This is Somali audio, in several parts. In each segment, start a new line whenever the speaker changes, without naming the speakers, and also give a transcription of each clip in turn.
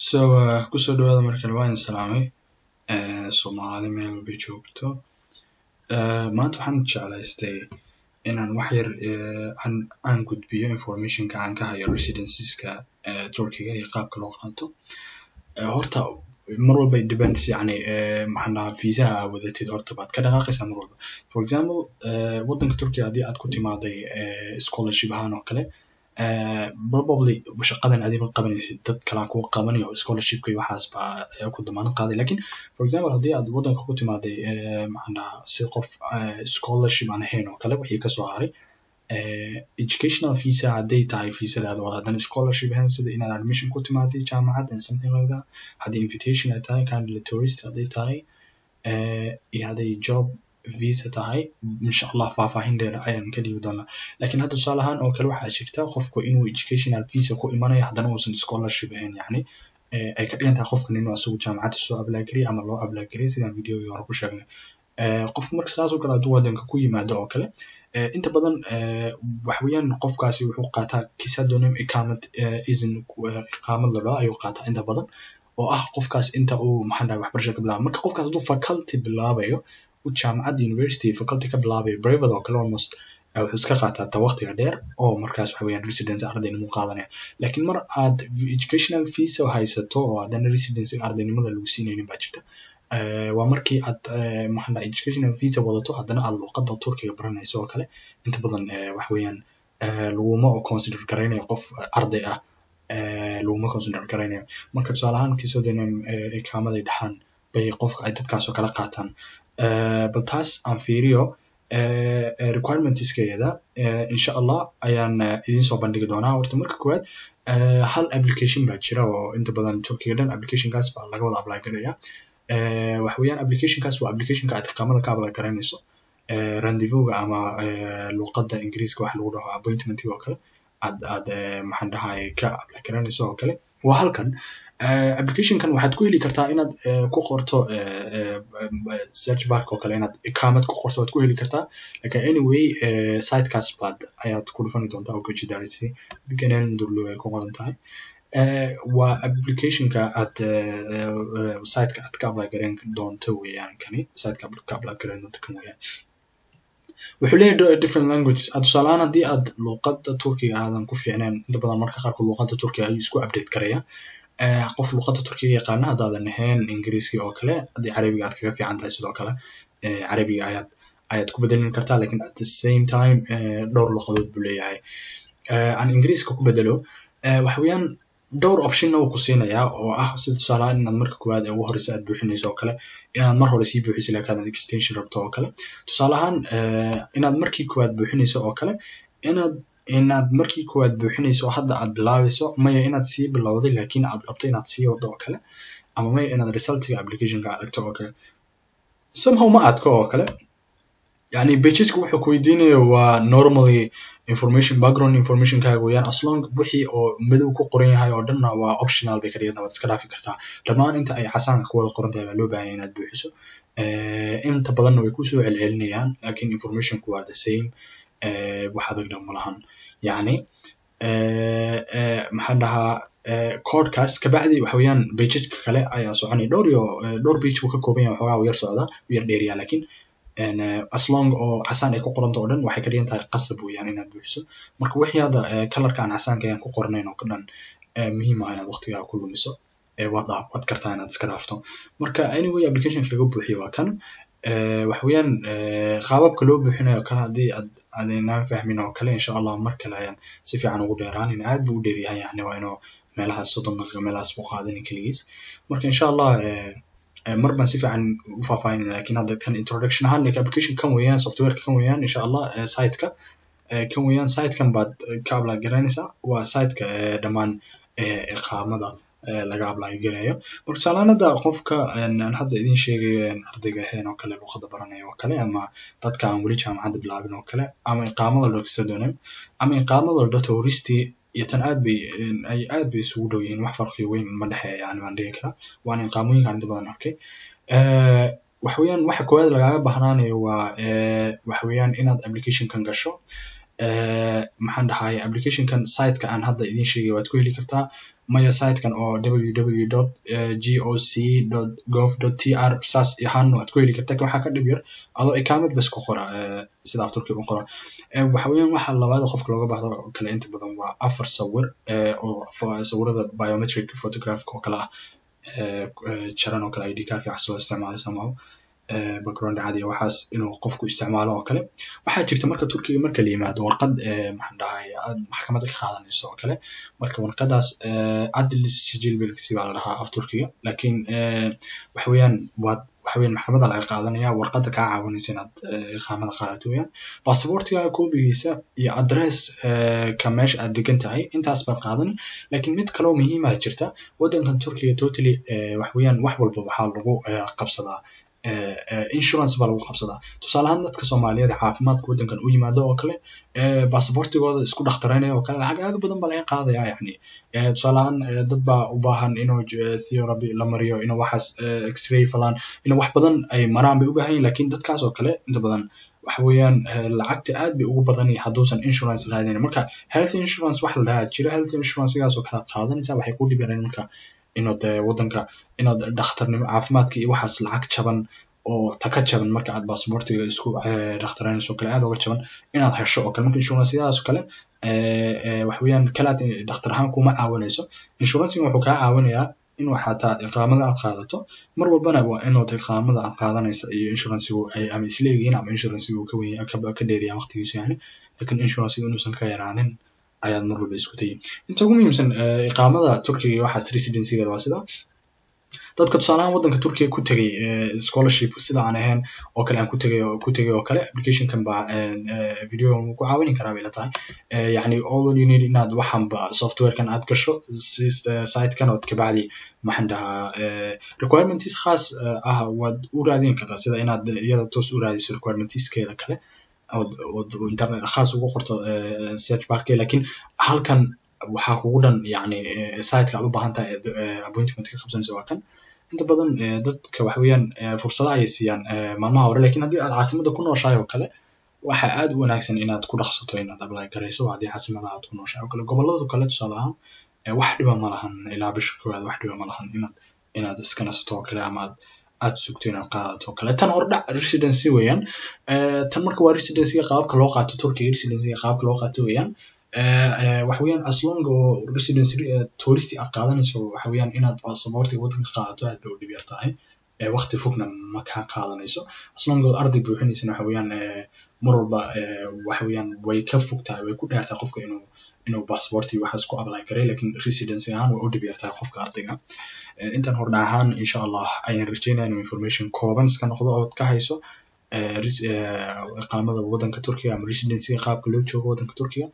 So kusoo dhawaada markale. Waa idin salaamay, Soomaali meel walba joogto. Maanta waxaan jeclaystay inaan wax yar aan gudbiyo informationka aan ka hayo residencies-ka Turkiga iyo qaabka loo qaato. Horta mar walba it depends, yani maxaan dhahaa, visaha aa wadatid horta baad ka dhaqaaqaysaa mar walba. For example, waddanka Turkiga haddii aad ku timaaday scholarship ahaan oo kale, probably shaqadan adiga ma qabanaysid, dad kalaa kuu qabanayo oo scholarshipka iyo waxaas baa ku damaanad qaaday. Lakin for example, haddii aad waddanka ku timaaday, maxaan dhahaa, si qof scholarship aan ahayn oo kale, wixii kasoo haray educational visa hadday tahay visadaada oo haddana scholarship ahayn, sida inaad admission ku timaaday jaamacad and something like that, haddii invitation ay tahay, kindly tourist hadday tahay, iyo hadday job visa tahay, insha Allah faahfaahin dheer ayaan ka dhiibi doonaa. Lakin hadda tusaale ahaan oo kale, waxaa jirta qofku inuu educational visa ku imanayo, haddana uusan scholarship ahayn, yacni ay ka dhigan tahay qofkan inuu asagu jaamacadda soo apply gariyay ama loo apply gariyay, sidaan videogii hore ku sheegnay. Qofka marka saas oo kale hadduu waddanka ku yimaado oo kale, inta badan waxa weeyaan qofkaasi wuxuu qaataa kısa dönem ikamet izin, iqaamad la dhaho ayuu qaataa inta badan, oo ah qofkaas inta uu, maxaan dhahay, waxbarashada ka bilaabo. Marka qofkaas hadduu faculty bilaabayo, uu jaamacadda university faculty ka bilaabayo private oo kale, almost wuxuu iska qaataa ta waqtiga dheer, oo markaas waxa weeyaan residency ardaynimo qaadanaya. Lakin mar aad educational visa haysato oo haddana residency ardaynimada lagu siinaynin baa jirta. Waa markii aad, maxaan dhahay, educational visa wadato, haddana aad luqadda Turkiga baranayso oo kale, inta badan waxa weeyaan laguma consider garaynayo qof arday ah, laguma consider garaynayo. Marka tusaale ahaan kısa dönem ikaamaday dhaxaan bay qofka ay dadkaas oo kale qaataan. Bal taas aan fiiriyo requirementskeeda, insha Allah ayaan idiin soo bandhigi doonaa. Horta marka koowaad, hal application baa jira oo inta badan Turkiga dhan applicationkaas baa laga wada apply garaya. Waxa weeyaan applicationkaas waa applicationka aad iqaamada ka apply garanayso, randevuga ama luqadda Ingiriiska waxa lagu dhaho appointmentiga oo kale, aad maxaan dhahay, ka apply garanayso oo kale. Waa halkan applicationkan. Waxaad ku heli kartaa inaad ku qorto search barka oo kale, inaad ikaamad ku qorto waad ku heli kartaa. Lakin anyway, sitekaas baad ayaad ku dhufani doontaa oo Göç İdaresi Genel Müdürlüğü ay ku qoran tahay. Waa applicationka aad siteka aad ka apply garan doonto weeyaan kani. Siteka aad ka apply garan doonto kan weeyaan. Wuxuu leeyahay different languages. Aad tusaale ahaan haddii aad luqadda Turkiga aadan ku fiicneen, inta badan marka qaarkood luqadda Turkiga ayuu isku update garaya. Qof luqadda Turkiga yaqaana haddaadan ahayn, Ingiriiski oo kale, haddii Carabiga aad kaga fiican tahay, sidoo kale Carabiga ayaad ku bedelin kartaa. Lakin at the same time dhowr luqadood buu leeyahay. Aan Ingiriiska ku bedelo. Waxa weeyaan dhowr optionna wuu ku siinayaa, oo ah sida tusaale ahaan inaad marka koowaad ee ugu horeysa aad buuxinayso oo kale, inaad mar hore sii buuxisay laakiin aad extension rabto oo kale, tusaale ahaan inaad markii koowaad buuxinayso oo kale, inaad markii koowaad buuxinayso oo hadda aad bilaabayso, maya inaad sii bilowday laakiin aad rabto inaad sii wado oo kale, ama maya inaad resultiga applicationka aragto oo kale. Somehow ma adko oo kale, yani pageska wuxuu ku weydiinayo waa normally information, background informationkaaga weeyaan. As long wixii oo madow ku qoran yahay oo dhanna waa optional bay ka dhigan, waad iska dhaafi kartaa. Dhammaan inta ay casaanka ku wada qoran tahay baa loo baahan yahay inaad buuxiso. Inta badanna way kusoo celcelinayaan, lakin informationku waa the same, wax adagna malahan. Yani maxaan dhahaa, codekaas kabacdi waxa weeyaan pageka kale ayaa soconaya. Dhowr iyo dhowr page buu ka kooban yahay, waxoogaa wuu yar socdaa, wuu yar dheeriyaa. Lakin as long oo casaan ay ku qoranto oo dhan, waxay ka dhigan tahay qasab weeyaan inaad buuxiso. Marka wixii hadda colorka aan casaanka ayaan ku qornayn oo ka dhan, muhiim ah inaad waqtigaaga ku lumiso, waad kartaa inaad iska dhaafto. Marka anyway, applicationka laga buuxiyo waa kan. Waxa weeyaan qaababka loo buuxinayo kale haddii aad aadinaan fahmin oo kale, insha Allah mar kale ayaan si fiican ugu dheeraanin. Aad buu u dheeryahay, yani waa inuu meelahaas 30 daqiiqo meelahaas buu qaadani keligiis. Marka insha Allah mar baan si fiican u faahfaahinayna. Lakin hadda kan introduction ahaan, like application kan weeyaan, softwareka kan weeyaan, insha Allah siteka kan weeyaan. Sitekan baad ka apply garanaysaa, waa siteka dhammaan iqaamada laga apply garayo. Marka tusaale hadda qofka aan hadda idin sheegayo, ardayga ahayn oo kale, luqadda baranaya oo kale, ama dadka aan weli jaamacadda bilaabin oo kale, ama iqaamada loo dönem ama iqaamada la dhaho turist iyo tan aad bay isugu dhow yihiin, wax farqi weyn ma dhexeeya yani baan dhihi karaa. Waana iqaamooyinkan inta badan arkay. Waxa weeyaan waxa koowaad lagaaga baahnaanayo waa waxa weeyaan inaad applicationkan gasho. Maxaan dhahay, applicationkan siteka aan hadda idin sheegay waad ku heli kartaa. Maya, sitekan oo www.goc.gov.tr saas ahaan waad ku heli kartaa. Waxaa ka dhib yar adoo ikamet bas ku qora, sida af Turkiga u qora. Waxa weeyaan waxa labaad oo qofka looga baahdo oo kale inta badan waa afar sawir oo sawirada biometric photograph oo kale ah, jaran oo kale, ID cardka wax soo isticmaalo somehow, background caadi ah, waxaas inuu qofku isticmaalo oo kale. Waxaa jirta marka Turkiga marka la yimaado warqad, maxaan dhahay, aad maxkamadda ka qaadanayso oo kale. Marka warqadaas adli sicil bilgisi baa la dhahaa af Turkiga, laakiin waxa weeyaan waad waxa weeyaan maxkamadda laga qaadanaya warqadda kaa caawinaysa inaad iqaamada qaadato weeyaan. Baasaboortigaaga koobigiisa iyo address ka meesha aad degan tahay, intaas baad qaadan. Laakiin mid kaloo muhiim ah jirta: waddankan Turkiga totally waxa weeyaan wax walba waxaa lagu qabsadaa insurance baa lagu qabsadaa. Tusaale ahaan, dadka Soomaaliyeed ee caafimaadka waddankan u yimaado oo kale, baasaboortigooda isku dhakhtareynaya oo kale, lacag aad u badan baa laga qaadaya. Yacni tusaale ahaan, dad baa u baahan inuu therapy la mariyo, inuu waxaas x-ray falan, inuu wax badan ay maraan bay u baahan yihin. Laakiin dadkaas oo kale inta badan waxa weeyaan lacagta aad bay ugu badan yahay hadduusan insurance qaadanin. Marka health insurance waxa la dhahaa jira, health insurance-gaas oo kale aad qaadanaysaa, waxay ku dhib yareen marka inaad waddanka inaad dhakhtarnimo caafimaadka iyo waxaas lacag jaban oo taka jaban marka aad baasaboortiga isku dhakhtareynayso oo kale aad uga jaban inaad hesho oo kale. Marka insurance-yadaas oo kale waxa weeyaan kalaad dhakhtar ahaan kuma caawinayso. Insurance wuxuu kaa caawinayaa inuu xataa iqaamada aad qaadato. Mar walbana waa inaad iqaamada aad qaadanaysa iyo insurance-gu ay ama isla egyihiin ama insurance-gu ka weyn ka dheeryahay waqtigiisu yani, lakin insurance-gu inuusan ka yaraanin ayaad mar walba isku dayi. Inta ugu muhiimsan iqaamada Turkiga iyo waxaas residency-geeda waa sida dadka tusaale ahaan waddanka Turkiga ku tegay scholarship sida aan ahayn oo kale aan ku tegay oo ku tegay oo kale, applicationkan baa video ku caawini karaa bay ila tahay. Yacni all you need inaad waxanba softwarekan aad gasho, sitekan, ood kabacdi, maxaan dhahaa, requirements khaas ah waad u raadin kartaa, sida inaad iyada toos u raadiso requirementskeeda kale ood internet khaas ugu qorto search barke. Lakin halkan waxaa kugu dhan, yacni siteka aad u baahan tahay appointment ka qabsanayso waa kan. Inta badan dadka waxa weeyaan fursado ayay siiyaan maalmaha hore, lakin haddii aad caasimada ku nooshahay oo kale, waxa aad u wanaagsan inaad ku dhaqsato inaad apply garayso haddii caasimada aad ku nooshahay oo kale. Gobolada kale, tusaale ahaan, wax dhiba ma lahan ilaa bisha koowaad, wax dhiba ma lahan inaad iska nasato oo kale ama aad sugto inaad qaadato oo kale. Tan hordhac residency weeyaan. Tan marka waa residencyga qaababka loo qaato Turkiga, residencyga qaababka loo qaato weeyaan. Waxa weeyaan as long oo residency tourist aad qaadanayso, waxa weeyaan inaad baasaboortiga waddanka qaadato aad bay u dhib yar tahay, waqti fogna ma kaa qaadanayso. As long oo arday buuxinaysana, waxa weeyaan mar walba waxa weeyaan way ka fog tahay, way ku dheer tahay qofka inuu baasaboorti waxaas ku apply garay, lakin residency ahaan way u dhib yar tahay qofka ardayga. Intan hordhac ahaan, insha Allah, ayaan rajeynaya inuu information kooban iska noqdo ood ka hayso iqaamada waddanka Turkiga ama residencyga qaabka loo joogo waddanka Turkiga.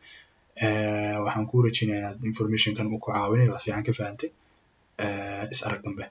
Waxaan ku rajeynaya inaad informationkan uu ku caawinayo, wax fiican ka fahantay. Is arag dambe.